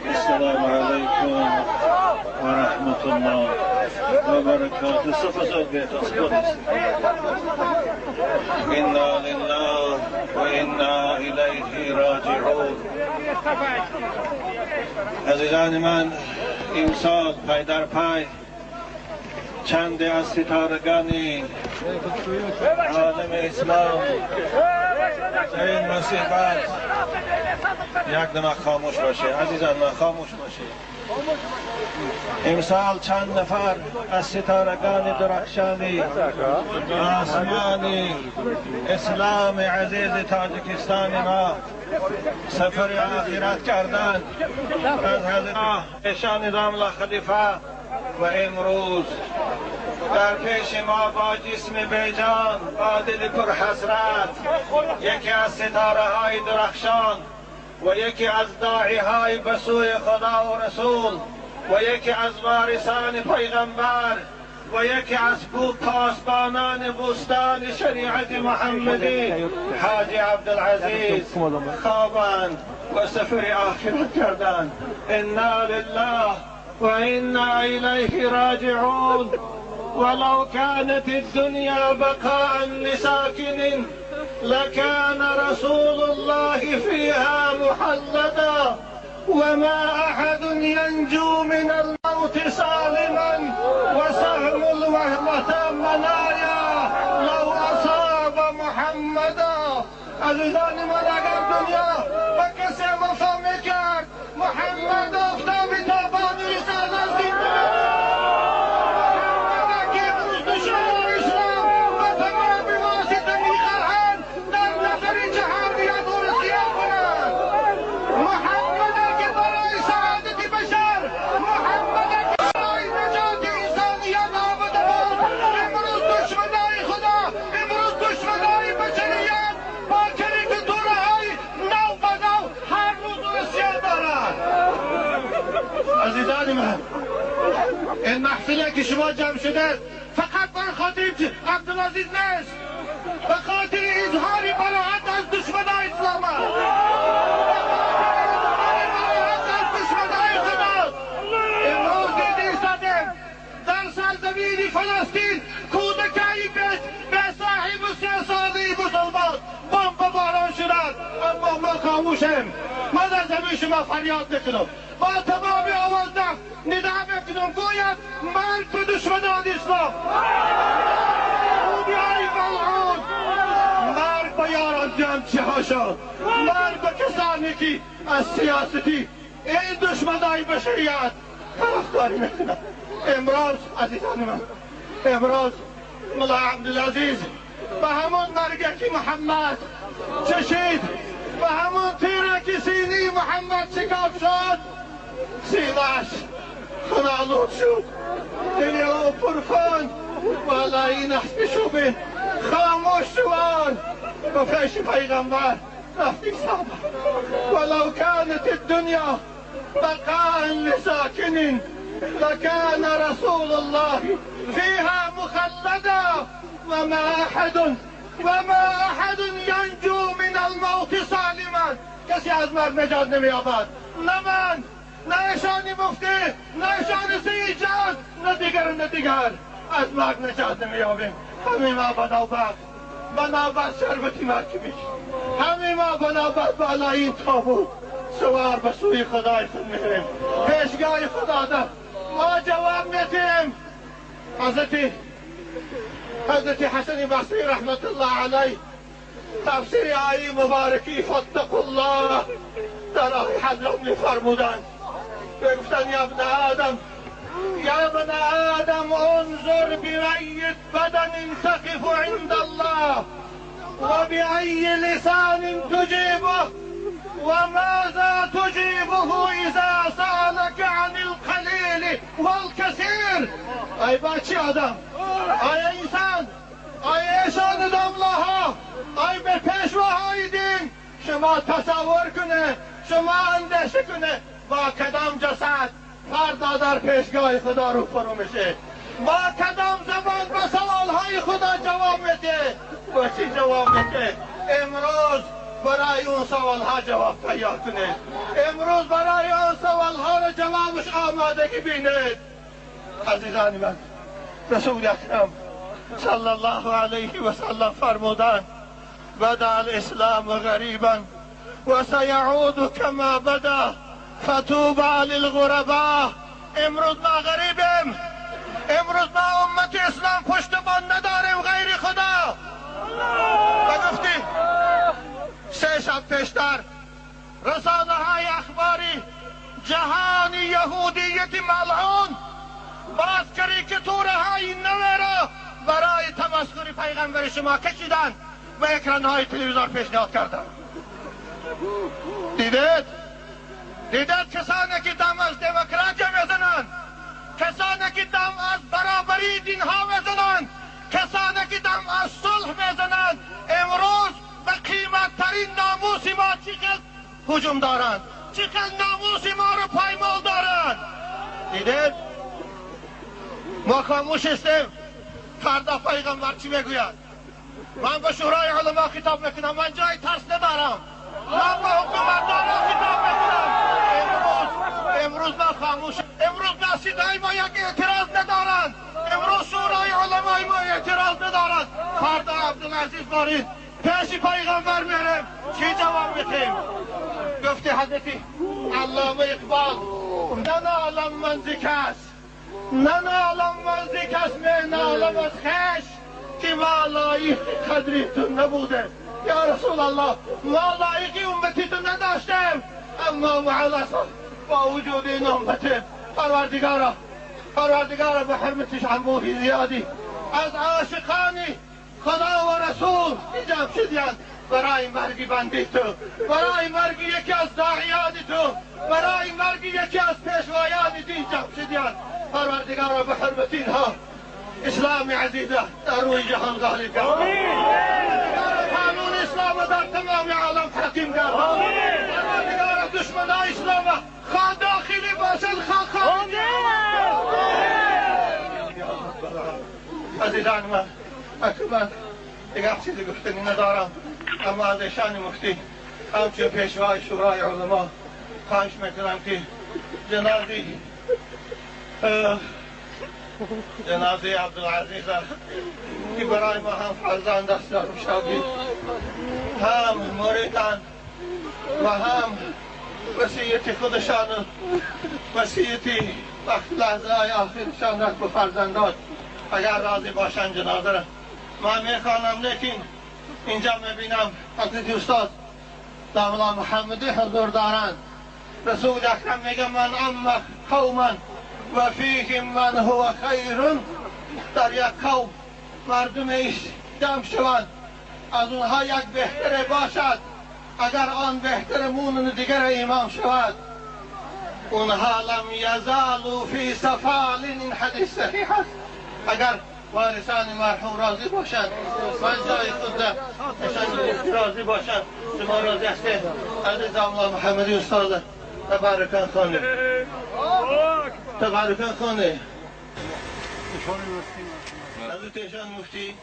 السلام علیکم و رحمت الله و برکاته. انا لله و انا الیه راجعون. عزیزان من، امسال پای در پای چند از ستارگان عالم اسلام این مصیبت، یک دم خاموش باشه عزیزان من، خاموش باشه. امسال چند نفر از ستارگان درخشانی آسمانی اسلام عزیز تاجیکستان ما سفر آخرت کردند. از حضرت ایشان داملا خلیفه و امروز در پیش ما با جسم بیجان، با دل پرحسرت، یکی از ستاره های درخشان و یکی از داعی های به سوی خدا و رسول و یکی از وارثان پیغمبر و یکی از پاسبانان بوستان شریعت محمدی، حاجی عبدالعزیز، خوابند و سفر آخرت کردند. انا لله و انا الیه راجعون. ولو كانت الدنيا بقاء لساكن لكان رسول الله فيها محلدا، وما أحد ينجو من الموت سالما، وسهم الوهمة منايا لو أصاب محمدا. عزیزان من، اگر دنیا به کسی وفا میکرد، محمد آفتاب تابان رسالت زنده عزیزان من، این محفلی که شما جمع شده فقط برای خاطر عبدالعزیز نیست، به خاطر اظهار براعت از دشمنای اسلام است، به خاطر اظهار براعت از دشمنای خداست. امروز دیده ایستادیم در سرزمین فلسطین کودکایی به صاحب 3 ساله مسلمان بمب باران شدند، اما ما خاموشیم. ما در زمین شما فریاد میکنم، با تمام آواز ندا میکنم، گوید مرگ به دشمنان اسلام، یهودیای ملعون، مرگ به یاران جمچه هاشان، مرگ به کسانی که از سیاستی این دشمنای بشریت طرفداری میکنند. امروز عزیزان من، امروز ملا عبدالعزیز به همون مرگی که محمد چشید، به همون تیره که سینی محمد شکاف شد، سینه‌اش خون‌آلود شد، دل او پرخون و علی نحو شوبین خاموش شوان به پیش پیغمبر رفتی صاحب. ولو كانت الدنيا بقاء لساكن لكان رسول الله فيها مخلدا، وما احد ينجو من الموت سالما. کسی از مرگ نجات نمییابد، نه من، نه ایشان مفتی، نه ایشان سیجاد، نه دیگر نه دیگر. از مرگ نجات نمییابیم. همه ما به نوبت به نوبت شربتی مرگ میشیم. همه ما به نوبت بالای این تابوت سوار به سوی خدای خود میریم. پیشگاه خدا ده ما جواب میتیم. حضرت حسن بصری رحمت الله علیه تفسیر آیه مبارکی فاتقوا الله در آیه حضرت میفرمودند، گفتن یا ابن آدم، یا ابن آدم، انظر بأي بدن تقف عند الله وبأي لسان تجيبه وماذا تجيبه إذا سألك عن القليل والكثير. ای بچه آدم، ای انسان، ای ایشان داملاها، ای به پیشواهای دین، شما تصور کنه، شما اندیشه کنه با کدام جسد فردا در پیشگاه خدا رو فرو میشه، با کدام زبان به سوالهای خدا جواب میده و چی جواب میده. امروز برای اون سوالها جواب تیار کنه. امروز برای اون سوالها برای جوابش آمادگی بینید. عزیزان من، رسول اکرم صلی الله علیه و سلم فرمودند بدا الاسلام غریبا و سیعود کما بدا فطوبی للغربا. امروز ما غریبیم، امروز ما امت اسلام پشتبان نداریم غیر خدا. و گفتی 3 شب پیشتر رسانه های اخباری جهان یهودیت ملعون باز کاریکاتورهای نو را برای تمسخر پیغمبر شما کشیدند و اکران های تلویزیون پیشنهاد کردند. دیدید؟ دیدید کسانی که دم از دموکراتی میزنند، کسانی که دم از برابری دین ها میزنند، کسانی که دم از صلح میزنند، امروز به قیمت ترین ناموس ما چقدر هجوم دارند، چقدر ناموس ما رو پایمال دارند. دیدید؟ ما خاموش هستیم. فردا پیغمبر چی میگوید؟ من به شورای علما خطاب میکنم، من جای ترس ندارم، من به حکومتداران خطاب میکنم. امروز ما خاموش، امروز ما صدای ما یک اعتراض ندارند، امروز شورای علمای ما اعتراض ندارند. فردا عبدالعزیز بارید پیش پیغمبر میرم چی جواب میتیم؟ گفته حضرت علامه اقبال ننالم من ز کس، ننالم من ز کس، نالم از خویش که ما لایق قدری تو نبوده. یا رسول الله ما لایق امتی تو نداشتیم، اما مع الاسف با وجود این امتی پروردگارا، پروردگارا به حرمتش انبوهی زیادی از عاشقانی خدا و رسول جمع شدیند برای مرگ بندی تو، برای مرگ یکی از داعیان تو، برای مرگ یکی از پیشوایان دین جمع شدیند. پروردگارا به حرمت اینها اسلام عزیزه در روی جهان غالب کرد. قانون اسلام در تمام عالم حاکم کرد. پروردگارا دشمنان اسلام خواه داخلی باشند خواه خارجی. عزیزان من، من دیگر چیزی گفتنی ندارم، اما از ایشان مفتی همچون پیشوای شورای علما خواهش میکنم که جنازه عبدالعزیز که برای ما هم فرزند است در شاگرد، هم مریدان و هم وصیت خودشان و وصیت وقت لحظه های آخرشان را به فرزندان اگر راضی باشند جنازه را من میخوانم. لیکن اینجا میبینم حضرت استاد داملا محمدی حضور دارند. رسول اکرم میگه من ام قوما و فیهم من هو خیر، در یک قوم مردم جمع شوند از اونها یک بهتر باشد، اگر آن بهتر مون دیگر امام شود، اونها لم یزالوا فی سفال. این حدیث صحیح است. اگر وارثان مرحوم راضی باشند، من جای خود نشان راضی باشند، شما راضی هستید؟ عزیز الله محمدی استاد تبارکان خانه، تبارکان خانه، حضرت ایشان مفتی